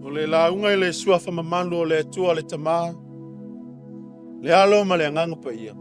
O le lauga i le suafa mamalu o le Atua le Tama, le Alo ma le Agaga Paia.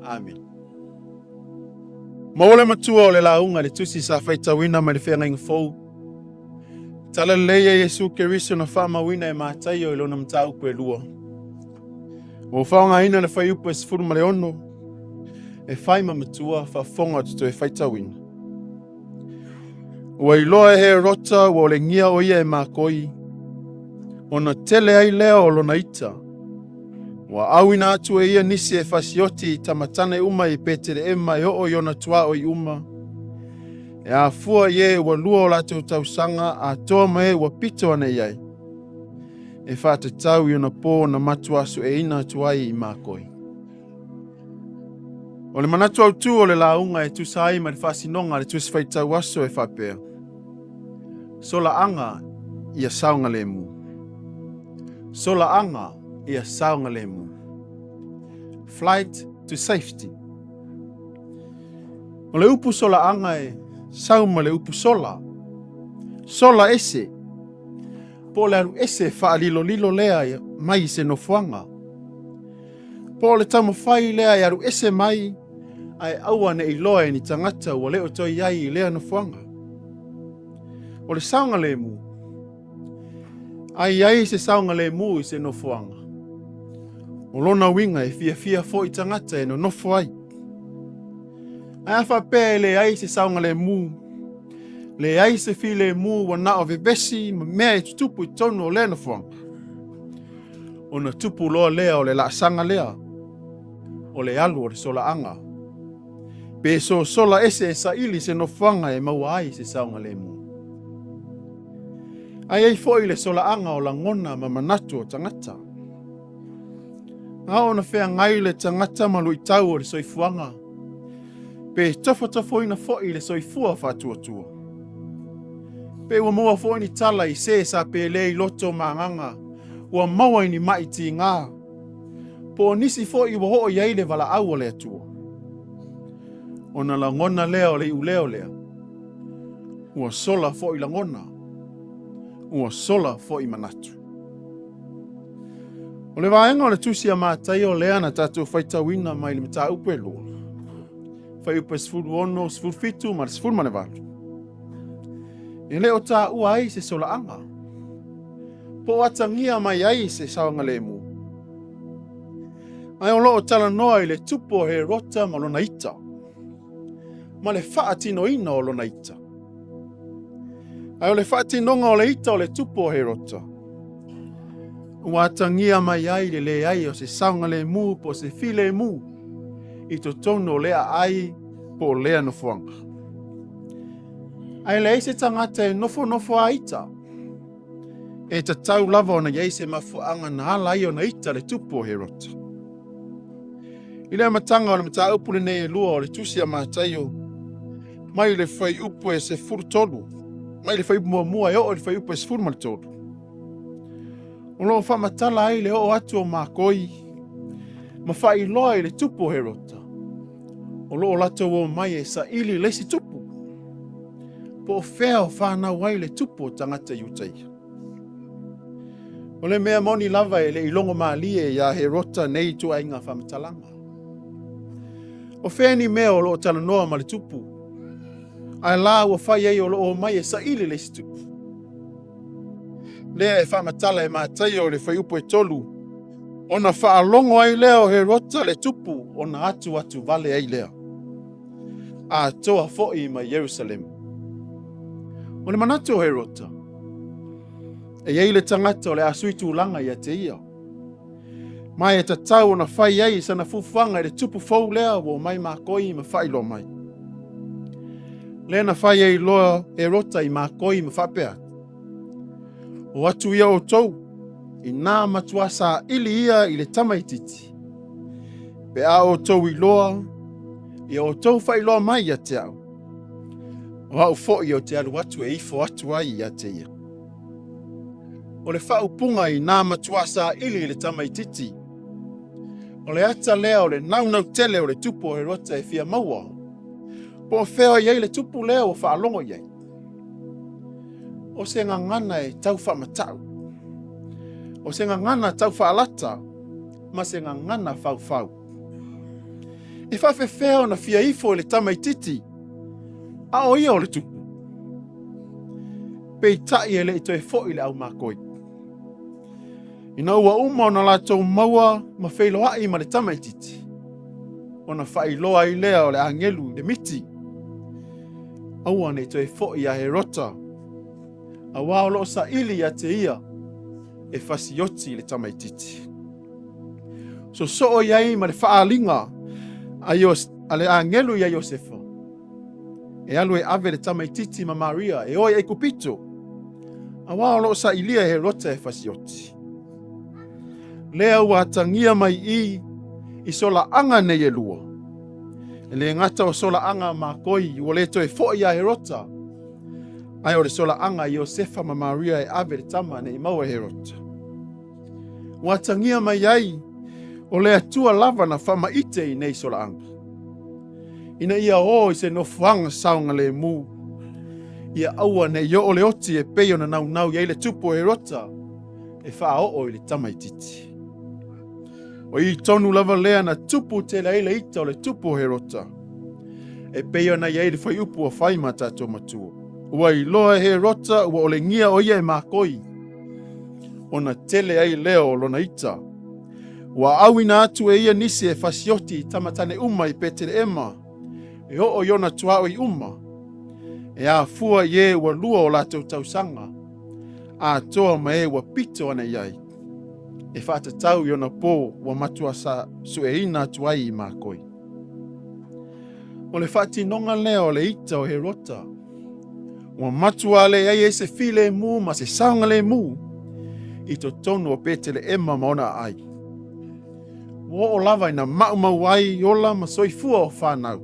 Amene. Maua le matua o le lauga i le tusi sa faitauina mai le Feagaiga Fou. Tala lelei a Iesu Keriso na faamauina e Mataio i lona mataupu e lua. Ua faaaogaina le fuaiupu e 16 e fai ma matua faafofoga o te toe faitauina. Ua iloa e Herota ua olegia o ia e makoi, ona tele ai lea o lona ita. Ua auina atu e ia nisi e fasioti i tamatane uma i Petelehema e oo i ona tuaoi uma. E afua i e ua lua o latou tausaga atoa ma e ua pito ane i ai. E faatatau i ona po na matua sueina atu ai i makoi. O le manatu autū o le lauga e tusa ai ma le faasinoga a le Tusi Faitau Aso e faapea, Solaaga ia saogalemu. Solaaga ia saogalemu. Flight to safety. O le upu solaaga e sau ma le upu sola. Sola ese. Po o le alu ese faalilolilo lea mai i se nofoaga. Po o le taumafai lea e alu ese mai ae aua ne i iloa e ni tagata ua le o toe i ai i lea nofoaga. O le saogalemu, a i ai se saogalemu i se nofoaga, o lona uiga e fiafia foi tagata e nonofo ai. Ae a faapea e leai se saogalemu, leai se filemu ua na o vevesi ma mea e tutupu i totonu o lea nofoaga, ona tupu loa lea o le laasaga lea, o le alu o le solaaga, pe sosola ese e saili se nofoaga e maua ai se saogalemu. Ae i ai foi le solaaga o lagona ma manatu o tagata. A oo ina feagai le tagata ma luitau o le soifuaga, pe tofotofoina foi le soifua faatuatua. Pe ua maua foi ni tala i se sa pele i loto ma agaga, ua maua i ni maʻi tiga, po o nisi foi ua oo i ai le valaau a le Atua. Ona lagona lea o le iuleo lea, ua sola foi lagona, ua sola foi manatu. O le vaega o le tusi a Mataio lea na tatou faitauina mai le mataupu e lua, fuaiupu e 16, 17 ma le 18. E le o taua ai se solaaga, po o atagia mai ai se saogalemu. Ae o lo o talanoa i le tupu o Herota ma lona ita, ma le faatinoina o lona ita. Ae o le faatinoga o le ita o le tupu o Herota, ua atagia mai ai le leai o se saogalemu po o se filemu i totonu o lea aai po o lea nofoaga. Ae leai se tagata e nofonofo a ita. E tatau lava ona i ai se mafuaaga na ala ai ona ita le tupu o Herota. I le amataga o le mataupu lenei e lua o le tusi a Mataio, mai le fuaiupu e 13, mai le fuaiupu muamua e oo i le fuaiupu e 13, o lo o faamatala ai le oo atu o makoi ma faailoa i le tupu o Herota, o lo o latou omai e saili le isi tupu, po o fea o fanau ai le tupu o tagata Iutaia. O le mea moni lava e le i logo malie iā Herota nei ituaiga faamatalaga. O fea ni mea o lo o talanoa ma le tupu, ae la ua fai ai o lo o omai e saili le isi tupu. Lea e faamatala e Mataio i le fuaiupu e 3, ona faalogo ai lea o Herota le tupu ona atuatu vale ai lea, atoa foi ma Ierusalema. O le manatu o Herota, e i ai le tagata o le a sui tulaga ia te ia, ma e tatau ona fai ai sana fuafuaga i le tupu fou lea ua omai makoi ma faailoa mai. Lea na fai ai loa Herota i makoi ma faapea atu, O atu ia outou, inā matua saili ia i le tamaitiiti. Pe a outou iloa, ia outou faailoa mai ia te au. O au foi ou te alu atu e ifo atu ai ia te ia. O le faaupuga inā matua saili i le tamaitiiti, o le ata lea o le naunau tele o le tupu o Herota e fia maua, po o fea o i ai le tupu lea ua faalogo i ai. O se gagana e tau faamatau, o se gagana tau faalata, ma se gagana faufau. E faafefea ona fia ifo i le tamaititi, a o ia o le tupu? Peitai e le i toe foi le aumakoi. Ina ua uma ona latou maua ma feiloai ma le tamaititi, ona faailoa ai lea o le agelu i le miti, aua ne i toe foi ia Herota, aua o lo o saili ia te ia e fasioti i le tamaititi. Sosoo i ai ma le faaaliga a le agelu ia Iosefa, e alu e ave le tamaititi ma Maria e o i Aikupito, aua o lo o sailia e Herota e fasioti. Lea ua atagia mai i i solaaga nei e lua. E le gata o solaaga a makoi ua le toe foi ia Herota, ae o le solaaga a Iosefa ma Maria e ave le tama ne i maua e Herota. Ua atagia mai ai o le Atua lava na faamaite i nei solaaga, ina ia o i se nofoaga saogalemu, ia aua ne i oo le oti e pei ona naunau i ai le tupu o Herota e faaoo i le tamaititi. O i tonu lava lea na tupu tele ai le ita o le tupu o Herota, e pei ona i ai le fuaiupu ua fai ma tatou matua. Ua iloa e Herota ua olegia o ia e makoi, ona tele ai lea o lona ita. Ua auina atu e ia nisi e fasioti i tamatane uma i Peteleema, e oo i ona tuaoi uma, e afua i e ua lua o latou tausaga, atoa ma e ua pito ane i ai, e faatatau i ona po ua matua sa sueina atu ai i makoi. O le faatinoga lea o le ita o Herota, ua matua leai ai se filemu ma se saogalemu i totonu o Peteleema ma ona aai. Ua oo lava ina maumau ai ola ma soifua o fanau.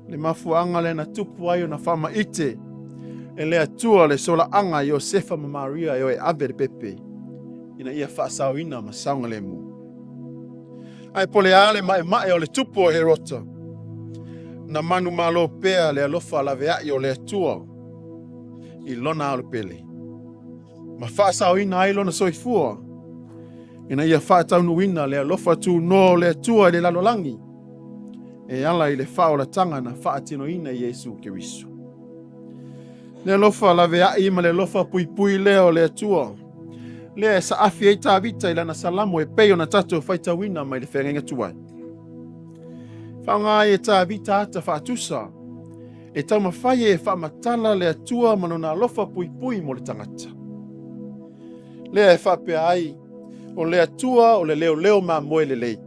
Le mafuaaga lea na tupu ai ona faamaite e le Atua le solaaga a Iosefa ma Maria e o e ave le pepe ina ia faasaoina ma saogalemu. Ae po o le a le maemae o le tupu o Herota, na manumalo pea le alofa laveai o le Atua i lona alopele, ma faasaoina ai lona soifua, ina ia faataunuuina le alofa tunoa o le Atua i le lalolagi, e ala i le faaolataga na faatinoina i Iesu Keriso. Le alofa laveai ma le alofa puipui lea o le Atua, lea e saafi ai Tavita i lana salamo e pei ona tatou faitauina mai le feagaiga tuai. Faaaoga ai e Tavita ata faatusa e taumafai ai e faamatala le Atua ma lona alofa puipui mo le tagata. Lea e faapea ai, o le Atua o le leoleo mamoe lelei.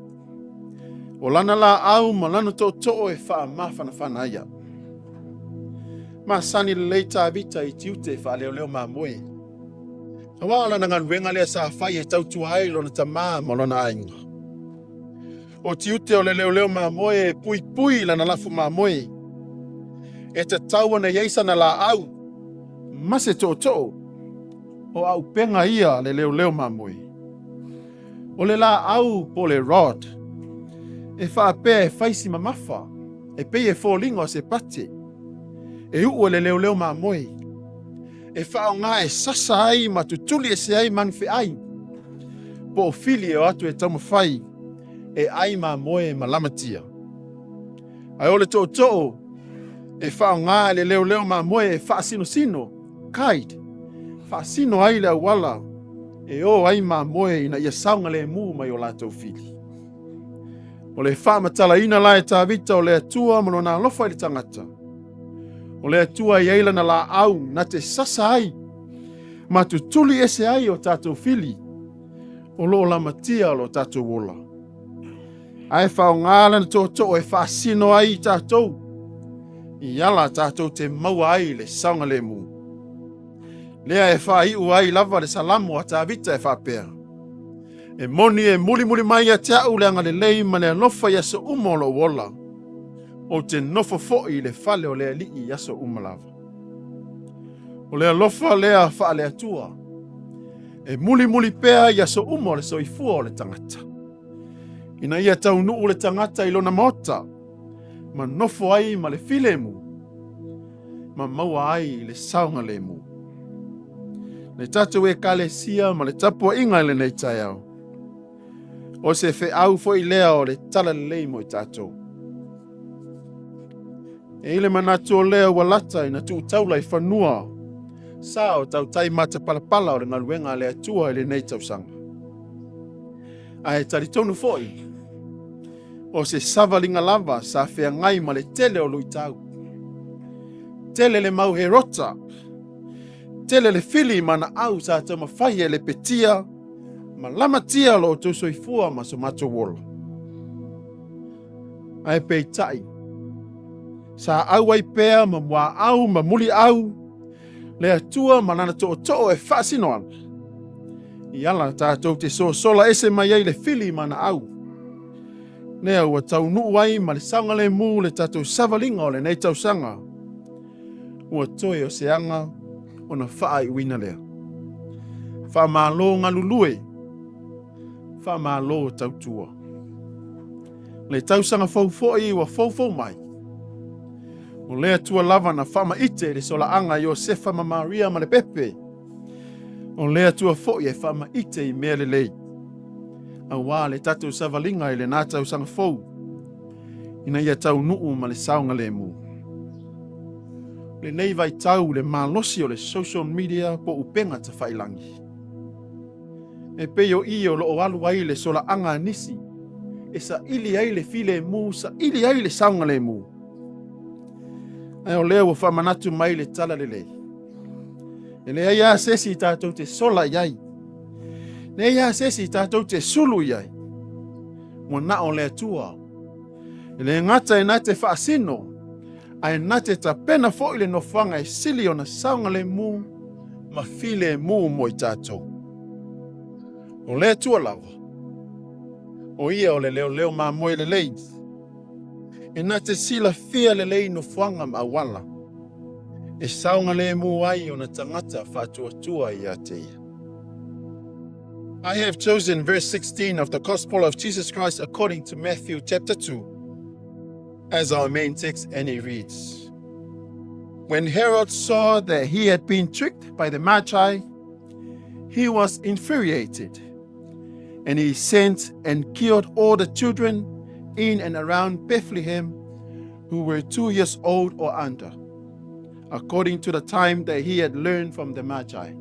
O lana laau ma lana tootoo e faamafanafana ai au. Masani lelei Tavita i tiute faaleoleo mamoe. Aua o lana galuega lea sa fai e tautua ai lona tamā ma lona aiga. O tiute o le leoleo mamoe e puipui lana lafu mamoe. E tatau ona i ai sana laau ma se tootoo. O auupega ia a le leoleo mamoe. O le laau po o le rod, e faapea e fai si mamafa, e pei e foliga o se pate, e uu e le leoleo mamoe, e faaaoga e sasa ai ma tutuli ese ai manufeai, po o fili e o atu e taumafai e ai mamoe ma lamatia. Ae o le tootoo, e faaaoga e le leoleo mamoe e faasinosino, guide, faasino ai le auala e o ai mamoe ina ia saogalemu mai o latou fili. O le faamatalaina la e Tavita o le Atua ma lona alofa i le tagata. O le Atua e i ai lana laau na te sasa ai ma tutuli ese ai o tatou fili o lo o lamatia lo tatou ola. Ae faaaoga lana tootoo e faasino ai i tatou i ala tatou te maua ai le saogalemu. Lea e faaiu ai lava le salamo a Tavita e faapea, E moni e mulimuli mai ia te au le agalelei ma le alofa i aso uma o lou ola, ou te nofo foi i le fale o le Alii i aso uma lava. O le alofa lea faale-Atua, e mulimuli pea i aso uma o le soifua o le tagata, ina ia taunuu le tagata i lona maota, ma nofo ai ma le filemu. Ma maua ai le saogalemu. Le tatou Ekalesia ma le tapuaiga i lenei taeao, o se feau foi lea o le talalelei mo i tatou. E i le manatu o lea ua lata ina tuu taula i fanua sa o tautai matapalapala o le galuega a le Atua i lenei tausaga. Ae talitonu foi, o se savaliga lava sa feagai ma le tele o luitau. Tele le mau Herota, tele le fili ma naau sa taumafai e lepetia ma lamatia lo outou soifua ma so matou ola. Ae peitai, sa auai pea ma muaau ma muliau le Atua ma lana tootoo e faasino ana. I ala tatou te sosola ese mai ai le fili ma naau. Lea ua taunuu ai ma le saogalemu le tatou savaliga o lenei tausaga. Ua toe o se aga ona faaiuina lea. Faamalo galulue, faamalo tautua. Le tausaga fou foi ua foufou mai. O le Atua lava na faamaite i le solaaga Iosefa ma Maria ma le pepe. O le Atua foi e faamaite i mea lelei. Auā le tatou savaliga i lena tausaga fou, ina ia taunuu ma le saogalemu. Lenei vaitau le malosi o le social media po o upega tafailagi. E pei o i o loo alu ai le solaaga a nisi, e saili ai le filemu, saili ai le saogalemu. Ae o lea ua faamanatu mai le talalelei. E leai lava se isi tatou te sola i ai. Leai lava se isi tatou te sulu i ai. Ua na o le Atua. E le gata e na te faasino, ae na te tapena foi le nofoaga e sili ona saogalemu ma filemu mo i tatou. O le Atua lava, o ia o le leoleo mamoe lelei, e na te silafia lelei nofoaga ma auala, e saogalemu ai ona tagata faatuatua ia te ia. I have chosen verse 16 of the Gospel of Jesus Christ according to Matthew chapter 2 as our main text, and it reads, "When Herod saw that he had been tricked by the Magi, he was infuriated, and he sent and killed all the children in and around Bethlehem who were 2 years old or under, according to the time that he had learned from the Magi."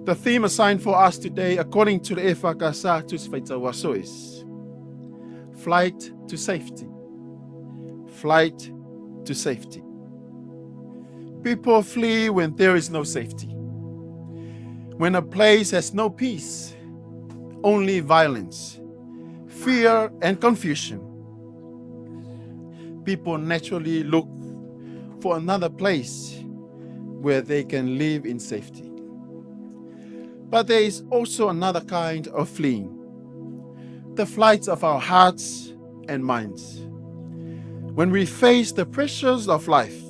The theme assigned for us today, according to the EFKS Tusi Faitau is Flight to Safety. Flight to safety. People flee when there is no safety. When a place has no peace, only violence, fear, and confusion, people naturally look for another place where they can live in safety. But there is also another kind of fleeing, the flight of our hearts and minds. When we face the pressures of life,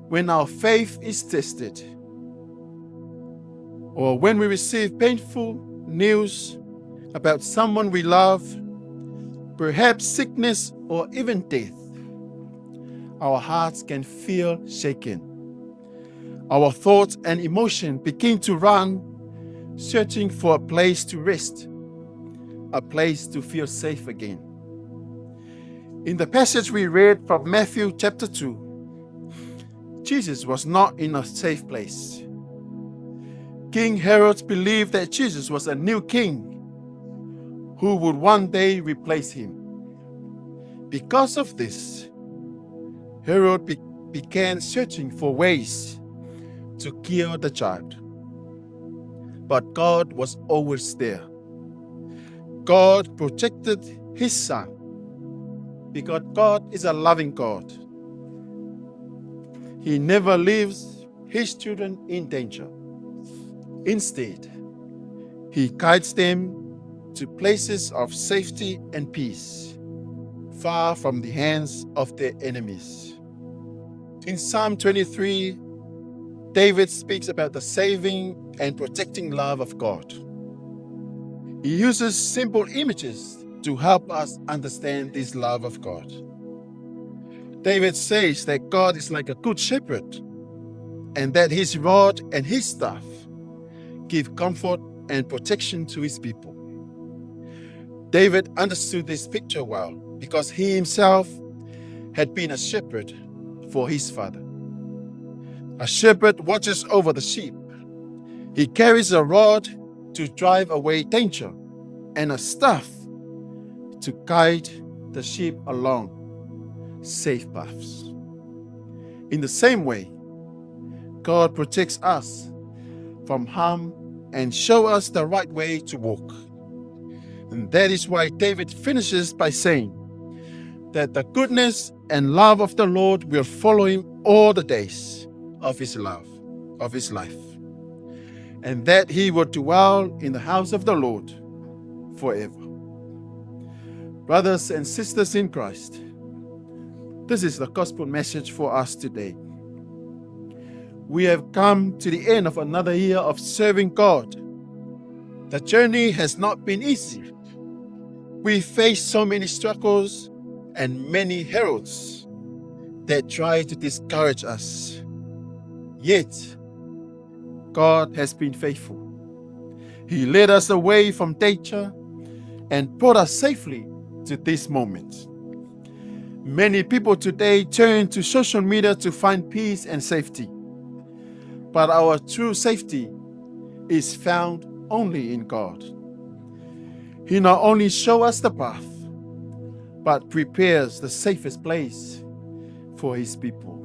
when our faith is tested, or when we receive painful news about someone we love, perhaps sickness or even death, our hearts can feel shaken. Our thoughts and emotion begin to run, searching for a place to rest, a place to feel safe again. In the passage we read from Matthew chapter 2, Jesus was not in a safe place. King Herod believed that Jesus was a new king who would one day replace him. Because of this, Herod began searching for ways to kill the child. But God was always there. God protected his son because God is a loving God. He never leaves his children in danger. Instead, he guides them to places of safety and peace, far from the hands of their enemies. In Psalm 23, David speaks about the saving and protecting love of God. He uses simple images to help us understand this love of God. David says that God is like a good shepherd and that his rod and his staff give comfort and protection to his people. David understood this picture well because he himself had been a shepherd for his father. A shepherd watches over the sheep. He carries a rod to drive away danger and a staff to guide the sheep along safe paths. In the same way, God protects us from harm and show us the right way to walk. And that is why David finishes by saying that the goodness and love of the Lord will follow him all the days of his love, of his life, and that he will dwell in the house of the Lord forever. Brothers and sisters in Christ, this is the gospel message for us today. We have come to the end of another year of serving God. The journey has not been easy. We face so many struggles and many heralds that try to discourage us. Yet, God has been faithful. He led us away from danger and brought us safely to this moment. Many people today turn to social media to find peace and safety. But our true safety is found only in God. He not only shows us the path, but prepares the safest place for his people.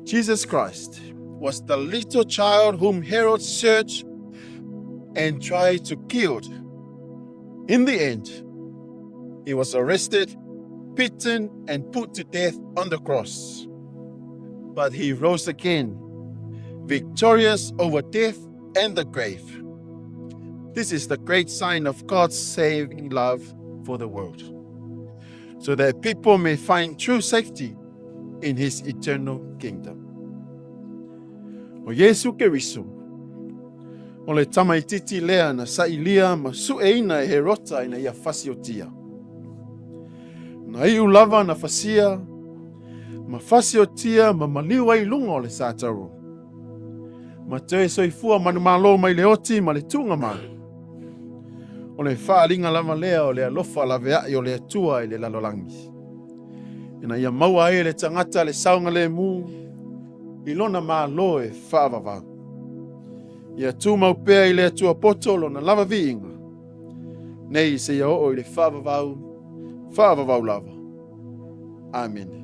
Jesus Christ was the little child whom Herod searched and tried to kill. In the end, he was arrested, beaten, and put to death on the cross. But he rose again, victorious over death and the grave. This is the great sign of God's saving love for the world, so that people may find true safety in his eternal kingdom. O Iesu Keriso, o le tamaititi lea na sailia ma sueina e Herota ina ia fasiotia. Na iu lava na fasia, ma fasiotia ma maliu ai i luga o le sataro. Ma toe soifua manumalo mai le oti ma le tuugamalo. O le faaaliga lava lea o le alofa laveai o le Atua i le lalolagi. Ina ia maua ai e le tagata le saogalemu i lona Malo e faavavau. Ia tumau pea i le Atua poto lona lava viiga, nei seia oo i le faavavau, faavavau lava. Amene.